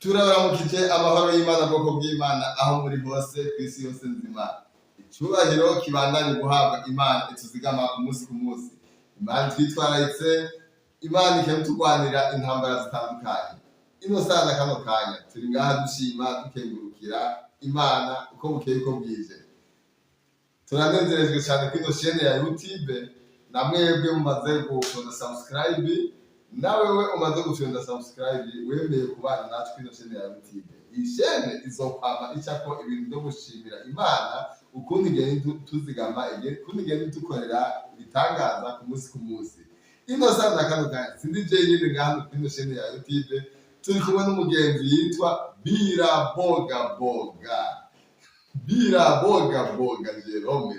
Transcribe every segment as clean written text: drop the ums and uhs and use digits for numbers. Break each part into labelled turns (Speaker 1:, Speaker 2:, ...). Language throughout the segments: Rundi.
Speaker 1: Turabaramukije, amahoro y'Imana, bwoko bw'Imana, aho muri hose ku isi yose nzima. Icyubahiro kibandanye guhabwa Imana ituzigama ku munsi ku munsi. Imana twitwararitse, Imana ikaturwanira intambara zitandukanye. Ino sana kano kanya turi ngaha dushima, dukengurukira Imana uko bukeye uko bwije. Turanezerejwe cyane kuri ino chaîne ya YouTube na mwebwe mumaze gufyonda subscribe. Nawe we umaze gufyonda subscribe, wemeye kubana natwe kuri ino chaîne ya YouTube, iyi chaîne izokwama icako ibintu byo gushimira Imana, ukuntu igenda tuzigama, ukuntu igenda idukorera ibitangaza ku munsi ku munsi. Ino sana na kano kanya sindi jenyine ngaha kuri ino chaîne ya YouTube. Turi kumwe n'umugenzi yitwa Birabogaboga, Birabogaboga Jerome,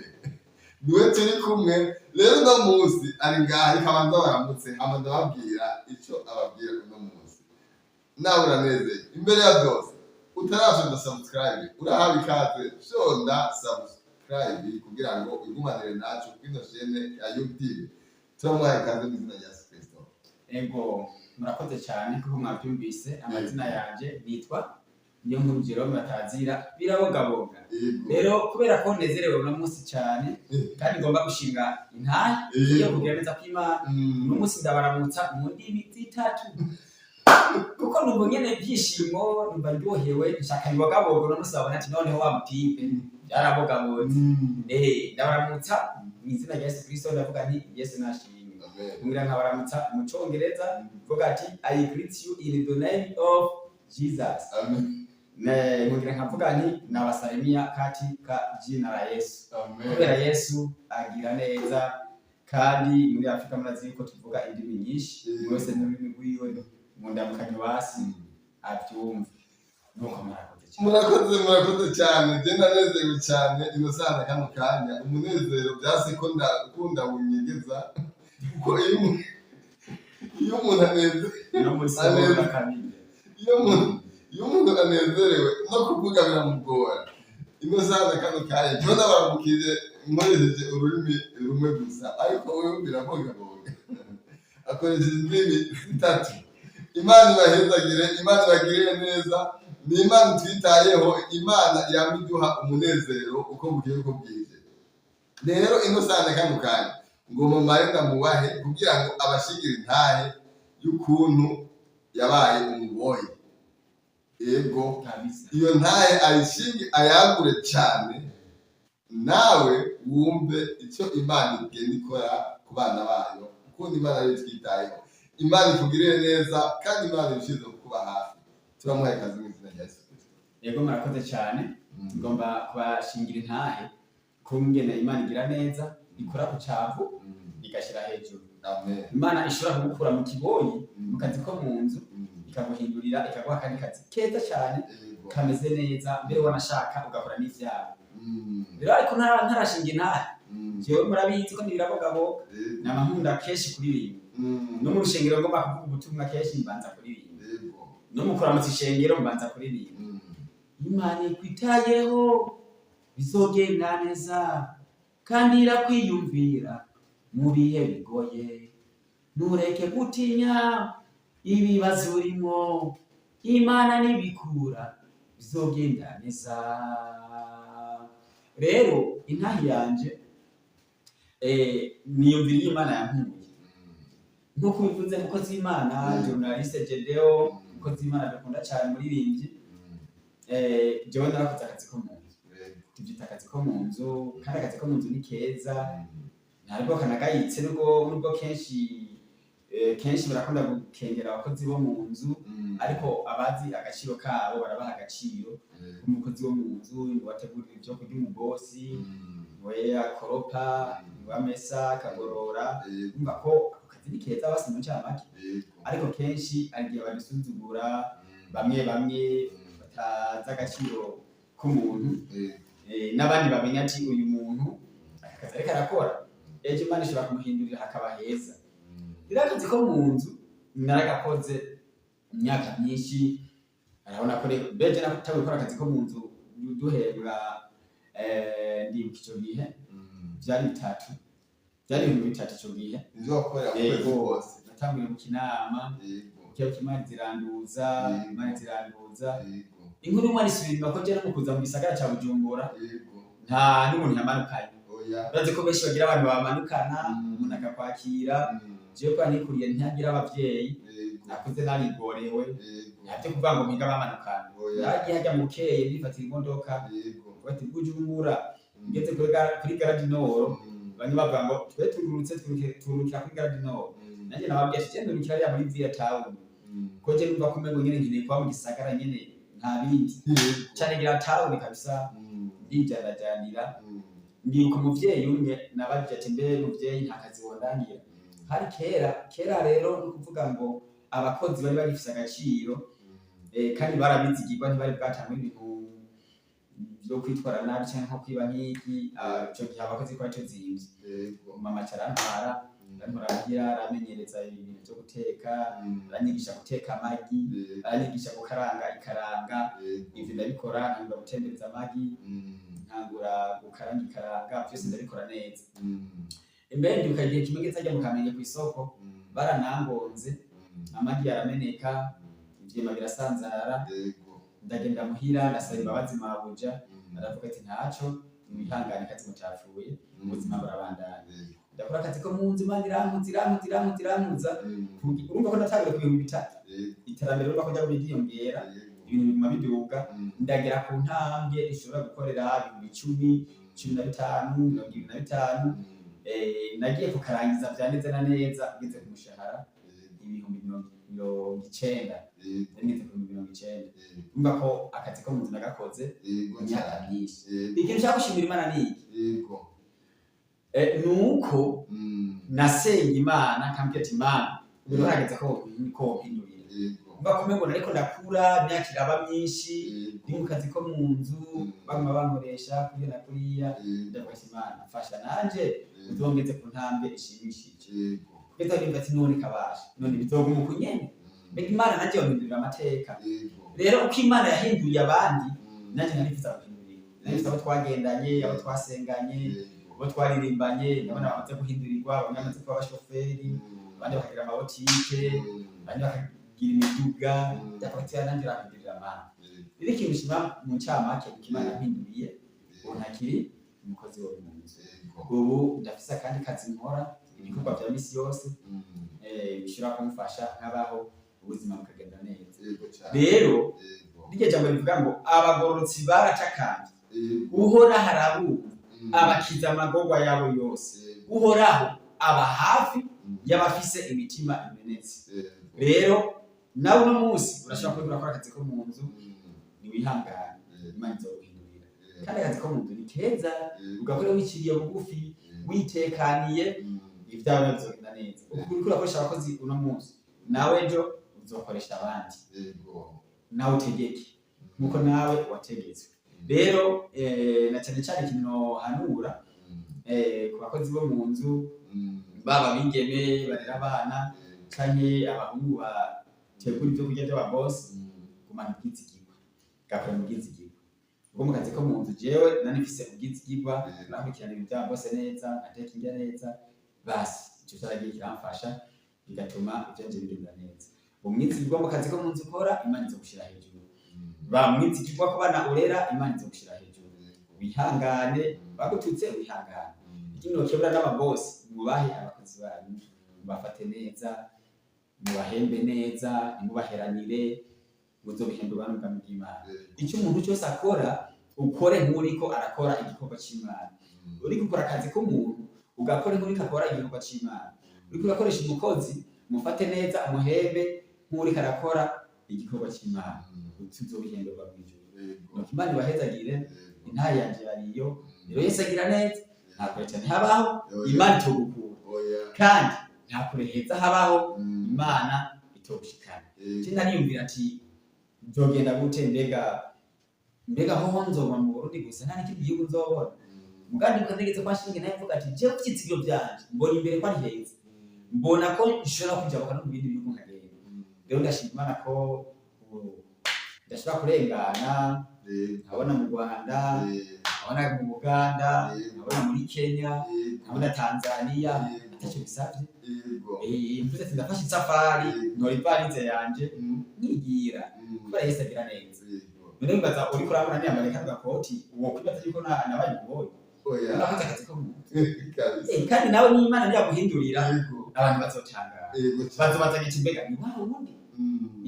Speaker 1: niwe turi kumwe. Rero uno munsi ari ngaha, reka abanza baramutse, hama ndababwira icyo ababwira uno munsi. Nawe uranezeye. Imbere ya byose, utarafyonda subscribe, urahawe ikaze. Fyonda subscribe kugira ngo wigumanire nacu kuri ino chaîne ya YouTube. Turamuhaye ikaze mu izina rya Yesu Kristo.
Speaker 2: Ego, murakoze cyane. Kuko mwabyumvise, amazina yanje nitwa Niyonkuru Jerome batazira Birabogaboga. Rero kubera ko nezerewe uno munsi cyane kandi ngomba gushinga intahe yo kugira neza kw'Imana, uno munsi ndabaramutsa mu ndimi zitatu, kuko numva nyene ibyishimo, numva ndyohewe, nshaka bibogaboga. Uno munsi babona ati noneho wa mutipe byarabogabotse. Ndabaramutsa mu izina rya Yesu Kristo, ndavuga nti Yesu nashimwe.
Speaker 1: Amen.
Speaker 2: Ngira nkabaramutsa mu Congereza, mvuga ati "I greet you in the name of Jesus."
Speaker 1: Amen.
Speaker 2: Ngira nkavuga nti nawasalimia katika jina la Yesu.
Speaker 1: Amen.
Speaker 2: Kubera Yesu agira neza, kandi muri Afrika murazi yuko tuvuga indimi nyinshi, buri wese n'ururimi rwiwe mu ndamukanyo basi avyumva. Nuko murakoze cyane.
Speaker 1: Murakoze, murakoze cyane. Je ndanezerewe cyane ino sana kano kanya. Umunezero byase ko ndakunda bunyegeza, kuko iyo umuntu anezerewe
Speaker 2: No muri
Speaker 1: Amen.
Speaker 2: solo kabiri.
Speaker 1: Iyo umuntu anezerewe no kuvuga biramugora. Ino sana kano kanya jewe ndabaramukije nkoresheje ururimi rumwe gusa, ariko wewe birabogaboga akoresheje indimi zitatu. Imana ibahezagire, Imana ibagirire neza. Ni Imana twitayeho, Imana yama iduha umunezero uko bukeye uko bwije. Rero ino sana kano kanya ngo mumare ndamubahe kugira ngo abashigire intahe y'ukuntu yabaye umuboyi. Ego.
Speaker 2: Kabisa.
Speaker 1: Iyo ntahe ayishinge, ayagure cyane, nawe wumve icyo Imana igenda ikora ku bana bayo, ukuntu Imana ariyo twitayeho. Imana ikugirire neza kandi Imana ibishize kukuba hafi. Turamuhaye ikaze mu izina rya Yesu Kristo.
Speaker 2: Yego, murakoze cyane. Ngomba kubashingira intahe kungene Imana igira neza, ikora ku cavu igashyira hejuru.
Speaker 1: Amen.
Speaker 2: Imana ishobora kugukura mu kiboyi, mu kazi ko mu nzu, ikaguhindurira, ikaguha akandi kazi keza cyane, kameze neza, mbere wanashaka ugakora n'ivyawe. Rero ariko ntarashinga intahe, jewe murabizi ko ntibirabogaboga, nama nkunda kenshi kuririmba. No mu rushengero ngomba kuvuga ubutumwa, kenshi mbanza kuririmba. No mu kuramutsa ishengero mbanza kuririmba. Imana ikwitayeho, bizogenda neza, kandi irakwiyumvira mu bihe bigoye. Ntureke gutinya ibibazo urimo, Imana nibikura bizogenda neza. Rero intahi yanje, niyumvira iyo Imana yankuye. Nk'uko ubivuze, mukozi w'Imana, journaliste Jedeo, umukozi w'Imana dukunda cyane, muririmbyi, jewe narakoze akazi ko mu nzu. Tubyita akazi ko mu nzu, kandi akazi ko mu nzu ni keza, ntabwo kanagayitse. Nubwo kenshi barakunda gukengera abakozi bo mu nzu, ariko abazi agaciro kabo barabaha agaciro. Umukozi wo mu nzu ni wategurira ibyo kurya umubosi, niwe akoropa, niwe amesa, akagorora. Urumva ko ako kazi ni keza basi mu ncamake. Ariko kenshi hari igihe babisuzugura, bamwe bamwe batazi agaciro k'umuntu, n'abandi bamenya ati uyu muntu aka kazi ariko arakora, ejo Imana ishobora kumuhindurira hakaba heza. Rero akazi ko mu nzu naragakoze imyaka myinshi. Arabona ko rero beje natanguye gukora akazi ko mu nzu duhembwa, ndibuka ico gihe vyari bitatu, vyari 3000 ico gihe.
Speaker 1: Nivyo wakorera mu kwezi
Speaker 2: Yego.
Speaker 1: kose?
Speaker 2: Natanguye mu Kinama. Bukebuke Imana ziranduza. Imana ziranduza. Inkuru imwe isubira inyuma ko je no mu kuza mu gisagara ca Bujumbura, nta n'umuntu yamanukanye. Urazi ko benshi bagira abantu bamanukana, umuntu akakwakira. Jewe kwa nikuriye ntagira abavyeyi, nakuze narigorewe, ntavyo kuvuga ngo mpiga bamanukana. Naragiye hajya mu bukeye nifatira imodoka, bati Bujumbura. Ngeze kuri Gare du Nord, bamwe bavuga ngo twe tururutse tururukira kuri Gare du Nord. Nanjye nababwiye ati je ndurukira hariya muri Ville Town, ko je numva ko umengo nyene nkeneye kuba mu gisagara nyene, nta bindi. Cane gira town kabisa. Ndijanajanira. Ndibuka umuvyeyi umwe nabajije ati: "Mbe muvyeyi, nta kazi wondangira?" Hari kera kera rero, ni ukuvuga ngo abakozi bari bagifise agaciro, kandi barabizigirwa, ntibari bwatangwe ibintu vyo kwitwara nabi canke nko kwiba nk'iki. Ico gihe abakozi ko arico zimvye. Mama aca arantwara, arantwara muhira, aramenyereza ibintu vyo guteka, aranyigisha guteka amagi, aranyigisha gukaranga ikaranga. Ivyo ndabikora, ntangura gutembereza amagi, ntangura gukaranga ikaranga, vyose ndabikora neza. Imbere ndibuka igihe kimwe ngeze harya mu Kamenge kw'isoko, baranangonze, amagi arameneka, ivyema birasanzara. Ndagenda muhira, ndasaba imbabazi mabuja. Aravuga ati: "Ntaco, wihangane, kazi mutapfuye, ubuzima burabandanya." Ndakora akazi ko mu nzu, Imana irankuza, irankuza, irankuza, irankuza. Urumva ko natangura ku 3000. Iterambere urumva ko ryagumye ryiyongera, ibintu biguma biduga. Ndagera ku ntambwe ishobora gukorera 10,000, 15, 25. Nagiye kukarangiza vya neza na neza ngeze ku mushahara 90,000. Nari ngeze ku 90,000. Urumva ko akazi ko mu nzu nagakoze imyaka myinshi. Ikintu nshaka gushimira Imana ni iki? Nuko nasenga Imana nkambwira ati: "Imana, ubu harageze ko wompindurira." Umva ko umengo nariko ndakura, imyaka iraba myinshi, ndi mu kazi ko mu nzu, baguma bankoresha kuriya na kuriya. Ndavuga ati: "Imana, mfasha nanje uzongeze ku ntambwe ishimishije." Kugeza aho nimva ati: "None kabasha, none bizoguma uku nyene? Mbega Imana nanje yompindurira amateka?" Rero uko Imana yahinduriye abandi, nanje narifuza guhindurira. Narifuza abo twagendanye, abo twasenganye, abo twaririmbanye. Ndabona bamaze guhindurirwa, bamwe bamaze kuba abashoferi, abandi bakagira amabotike, abandi bakagira imiduga. Ndavuga ati: "Nanjye urampindurira, Mana." Rero ikintu nshima mu ncamake, uko Imana yampinduriye, ubu ntakiri umukozi wo mu nzu. Ubu ndafise akandi kazi nkora, ibikorwa vya misi yose, bishobora kumfasha nkabaho, ubuzima bukagenda neza. Rero rirya jambo rivuga ngo abagororotsi baratakambye, Uhoraho arabumva, abakiza amagorwa yabo yose. Uhoraho aba hafi y'abafise imitima imenetse. Rero nawe uno munsi urashobora kuba urakora akazi ko mu nzu, niwihangane, Imana izoguhindurira. Kandi akazi ko mu nzu ni keza, ugakora wiciriye bugufi, witekaniye, ibyawe bizogenda neza. Uko uriko urakoresha abakozi uno munsi, nawe ejo uzokoresha abandi. Nawe utegeke nkuko nawe wategetswe. Rero na cyane cyane ikintu nohanura ku bakozi bo mu nzu, baba bigeme barera abana canke abahungu bategura ibyo kurya by'ababosi, gumana ubwizigirwa, gakorana ubwizigirwa. Ubwo mu kazi ko mu nzu jewe nari mfise ubwizigirwa, nakurikirana ibintu by'ababosi neza, nkateka indya neza. Basi ico caragiye kiramfasha, bigatuma ivyanje bigenda neza. Umwizigirwa mu kazi ko mu nzu ukora, Imana izogushira hejuru. Ba mwizigirwa ku bana urera, Imana izogushira hejuru. Wihangane, bagututse wihangane. Ikindi nokebura n'ababosi: mwubahe abakozi banyu, mubafate neza, mubahembe neza, ntimubaheranire, muzobihemberwa n'ubwami bw'Imana. Icyo umuntu cyose akora, ukore nk'uriko arakora igikorwa c'Imana. Uriko ukora akazi k'umuntu, ugakore nk'uriko akora igikorwa c'Imana. Uriko urakoresha umukozi, mufate neza, umuhembe nk'uriko arakora igikorwa c'Imana, tuzobihemberwa mw'ijuru. Nuko Imana ibahezagire. Intahe yanje yariyo. Rero Yesu agira neza, nta kure cyane habaho Imana itogukura, kandi nta kure heza habaho Imana itogushikana. Je nariyumvira ati: "Nzogenda gute? Mbega hoho nzoba mu Burundi gusa, nta n'ikindi gihugu nzobona?" Mugandi ntegetse kwa shinge nawe mvuga ati: "Jewe ivyizigiro vyanje mbona imbere ko ari heza, mbona ko nshobora kujabuka no mu bindi bihugu nkagenda." Rero ndashima Imana ko ubu ndashobora kurengana, nkabona mu Rwanda, nkabona mu Buganda, nkabona muri Kenya, nkabona Tanzania. Atacyo bisabye. Mvuze ati ndafashe isafari, ntora ivarize yanje, nkigira, kubera Yesu agira neza. None wibaza uriko urabona niyambaye kano gakoti, uwo kwibaza yuko nabaye umuboyi?
Speaker 1: Oya.
Speaker 2: Nakoze akazi ko mu nzu.
Speaker 1: Kabisa.
Speaker 2: Kandi nawe n'Imana niyaguhindurira, abantu bazotangara.
Speaker 1: Cyane.
Speaker 2: Bazobaza ngo mbega ni wa wundi,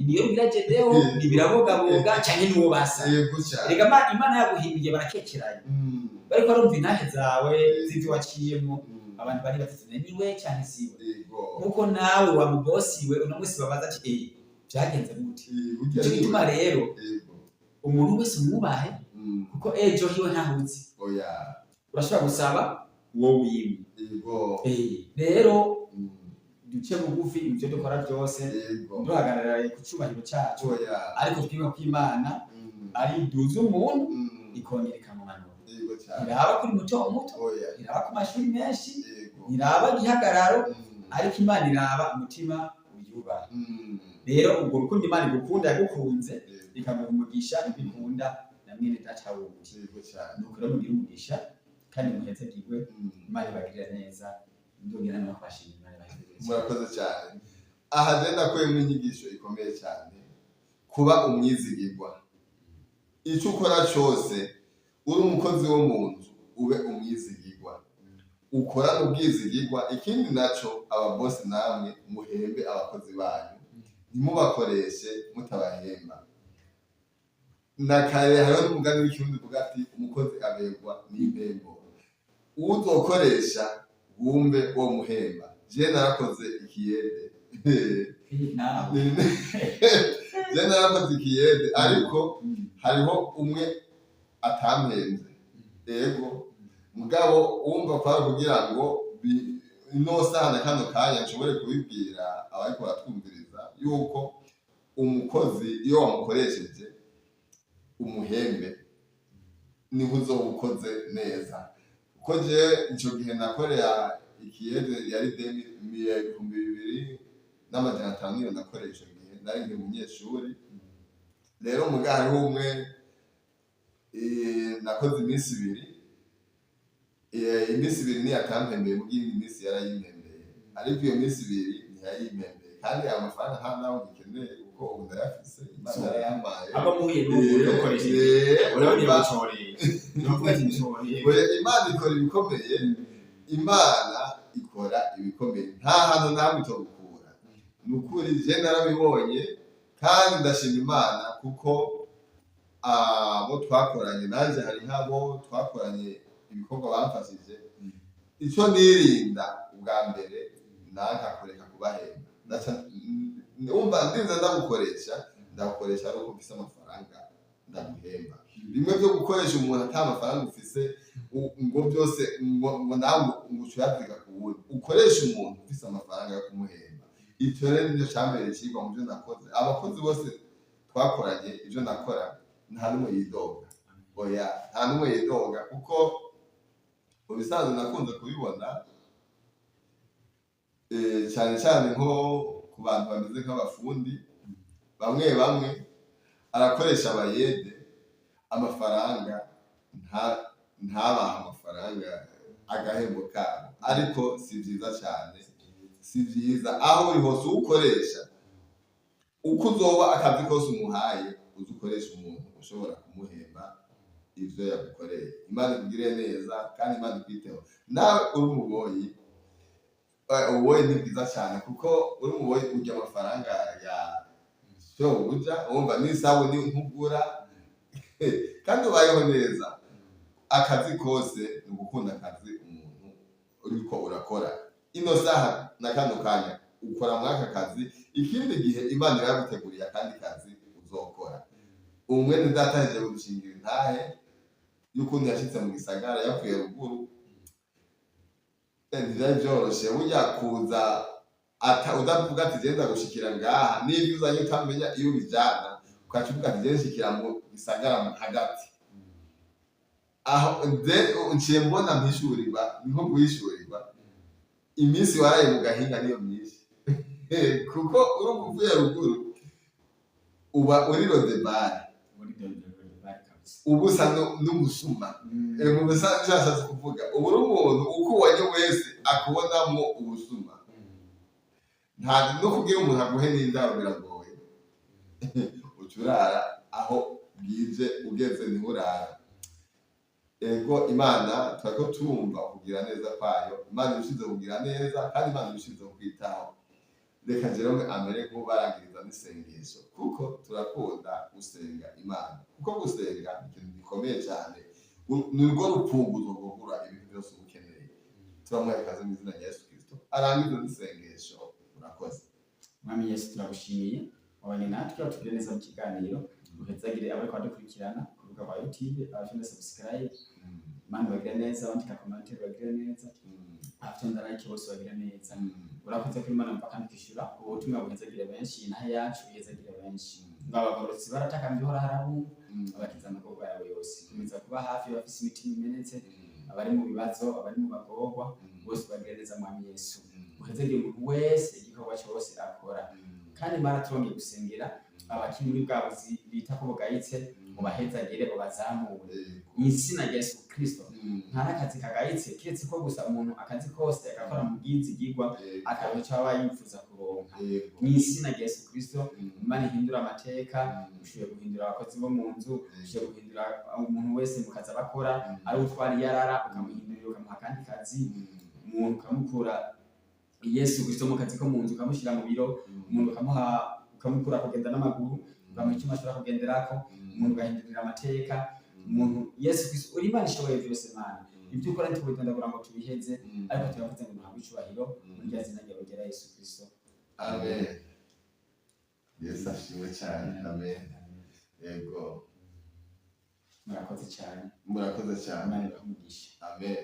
Speaker 2: niyo rugira Jedewo, ni birabogaboga canke niwo basa?
Speaker 1: Cyane.
Speaker 2: Erega Imana yaguhinduye barakekeranya, bariko barumva intahe zawe z'ivyo waciyemo. Abantu bari batatu, niwe canke siwe? Nkuko nawe wa mubosiwe uno munsi babaza ati byagenze gute?
Speaker 1: Burya
Speaker 2: Nico
Speaker 1: niwe.
Speaker 2: gituma rero umuntu wese umwubahe, kuko ejo hiwe ntahuzi.
Speaker 1: Oya.
Speaker 2: Urashobora gusaba wowe wimwe. Rero duce bugufi ibyo dukora byose, duhagarara ku cyubahiro cyacu, ariko twibuka ko Imana ari iduza umuntu, ikongera ikamumanura.
Speaker 1: Cyane.
Speaker 2: Ntiraba kuri muto muto,
Speaker 1: Oya.
Speaker 2: ntiraba ku mashuri menshi, ntiraba igihagararo, ariko Imana iraba umutima uyubaha. Rero ubwo rukundo Imana igukunda, yagukunze, ikaguha umugisha, ibikunda na mwene data wundi.
Speaker 1: Cyane.
Speaker 2: Nuko rero mugire umugisha kandi muhezagirwe. Imana ibagirire neza. Ndongera no kubashimira. Imana ibahezagire cyane.
Speaker 1: Murakoze cyane. Aha rero nakuyemo inyigisho ikomeye cyane: kuba umwizigirwa. Icyo ukora cyose, uri umukozi wo mu nzu, ube umwizigirwa, ukorane ubwizigirwa. Ikindi naco, ababosi namwe muhembe abakozi banyu, ntimubakoreshe mutabahemba. Na kare hariho n'umugani w'Ikirundi uvuga ati umukozi aberwa n'impembo. Uzokoresha wumve wo muhemba. Je narakoze ikiyede.
Speaker 2: Nawe.
Speaker 1: Je narakoze ikiyede, ariko hariho umwe atampemvye. Ego, mugabo wumva kwari kugira ngo ino saha na kano kanya nshobore kubibwira abariko baratwumviriza yuko umukozi iyo wamukoresheje umuhembe, niho uzoba ukoze neza. Kuko jewe ico gihe nakorera ikiyede yari 2500, niyo nakorera ico gihe nari nkiri umunyeshuri. Rero muga hariho umwe, nakoze iminsi 2, iminsi 2 niyo atampembeye, muga iyindi minsi yarayimpembeye, ariko iyo minsi 2 ntiyayimpembeye. Kandi ayo mafaranga nta nawe ngikeneye, kuko ubu ndayafise, Imana yarayampaye.
Speaker 2: Aba muhuye n'ubu ukoresheje, urabona gucoreye, uravuga ati ncoreye.
Speaker 1: Oya, Imana ikora ibikomeye. Imana ikora ibikomeye, nta hantu namwe itogukura. Ni ukuri, je narabibonye kandi ndashima Imana, kuko abo twakoranye nanje, hari nk'abo twakoranye ibikorwa bamfashije, icyo nirinda ubwa mbere nanka kureka kubahemba. Wumva ndinze ndagukoresha, ndagukoresha ari uko mfise amafaranga ndaguhemba. Bimwe byo gukoresha umuntu ata mafaranga ufise, ngo byose ngo nawe ngo ucuyaziga ku wundi, ukoresha umuntu ufise amafaranga yo kumuhemba. Icyo rero nicyo cambere icigwa mu byo nakoze. Abakozi bose twakoranye ibyo nakora, nta n'umwe yidoga. Oya, nta n'umwe yidoga, kuko mu bisanzwe nakunze kubibona, cyane cyane nko ku bantu bameze nk'abafundi bamwe bamwe, arakoresha abayede, amafaranga ntabaha amafaranga agahembo kabo. Ariko si byiza cyane, si byiza. Aho uri hose uwukoresha, uko uzoba akazi kose umuhaye, uzi ukoresha umuntu ushobora kumuhemba ivyo yagukoreye. Imana ikugirire neza kandi Imana ikwiteho. Nawe uri umuboyi, ububoyi ni bwiza cyane, kuko uri umuboyi urya amafaranga ya shobuja, wumva n'isabuni ntugura kandi ubayeho neza. Akazi kose ni ugukunda akazi umuntu uriko urakora. Ino saha na kano kanya ukora muri aka kazi, ikindi gihe Imana iraguteguriye akandi kazi uzokora. Umwene data yaje gushingira intahe y'ukuntu yashitse mu gisagara yavuye ruguru. Ntivyari vyoroshe burya kuza utavuga ati genda gushikira ngaha, n'ivyo uzanye utamenya iyo ubijana, ukaca uvuga ati genda nshikira mu gisagara hagati aho. Nciye mbona mpishurirwa, ni nko guhishurirwa iminsi waraye mu gahinga niyo myinshi, kuko urumva uvuye ruguru uba uri rodebari.
Speaker 2: Muri dore bari kabisa. Kristo.
Speaker 1: Uba usa n'umusuma. Mu busanzwe nshatse kuvuga, ubu uri umuntu uko ubonye wese akubonamo ubusuma. Nta no kubwira umuntu aguhe n'indabo biragoye. Uca urara aho bwije, ugeze niho urara. Ego, Imana turako turumva kugira neza kwayo. Imana ibishinzwe kugira neza, kandi Imana ibishinzwe kwitaho. Reka Jerome amere nk'ubarangiriza n'isengesho, kuko turakunda gusenga Imana, kuko gusenga ni ikintu gikomeye cyane. Ni rwo rufunguzo rwugura ibintu byose uba ukeneye. Turamuha ikaze mu izina rya Yesu Kristo, arangize n'isengesho. Murakoze.
Speaker 2: Mwami Yesu, turagushimiye, wabanye natwe, watugirira neza mu kiganiro. Uhezagire abariko badukurikirana ku rubuga rwa YouTube, abafite subscribe, Imana bagire neza, abandika commentaire bagire neza, abafite like bose bagire neza. Urakoze ko Imana mpaka kwishyura ubutumwa. Buhezagire benshi, inaha yacu ihezagire benshi. Ngo abagororotsi baratakambye, Uhoraho arabumva, abakiza amagorwa yabo yose. Komeza kuba hafi bafise imitima imenetse, abari mu bibazo, abari mu bagorwa bose, bagire neza, Mwami Yesu. Uhezagire umuntu wese, igikorwa cyose akora. Kandi Imana, turongeye gusengera abakiri muri bwa buzi bita ko bugayitse, ubahezagire, ubazamure mu izina rya Yesu Kristo. Nta n'akazi kagayitse, kiretse ko gusa umuntu akazi kose agakora mu bwizigirwa, akaronka icyo aba yifuza kuronka. Mu izina rya Yesu Kristo, Imana ihindura amateka. Ushoboye guhindura abakozi bo mu nzu, ushoboye guhindura umuntu wese mu kazi abakora, ari utwara iyarara ukamuhindurira, ukamuha akandi kazi. Umuntu ukamukura, Yesu Kristo, mu kazi ko mu nzu, ukamushyira mu biro. Umuntu ukamuha, ukamukura kugenda n'amaguru, ukamuha icyuma ashobora kugenderako. Umuntu ugahindurira amateka umuntu. Yesu Kristo, uri Imana ishoboye byose. Mana, ibyo ukora ntitubidondagura ngo tubiheze, ariko turavuze ngo duhabwe icyubahiro muri rya zina ryawe ryera, Yesu Kristo.
Speaker 1: Amen. Yesu ashimwe cyane. Amen. Yego.
Speaker 2: Murakoze cyane.
Speaker 1: Murakoze cyane.
Speaker 2: Imana ibahe umugisha.
Speaker 1: Amen.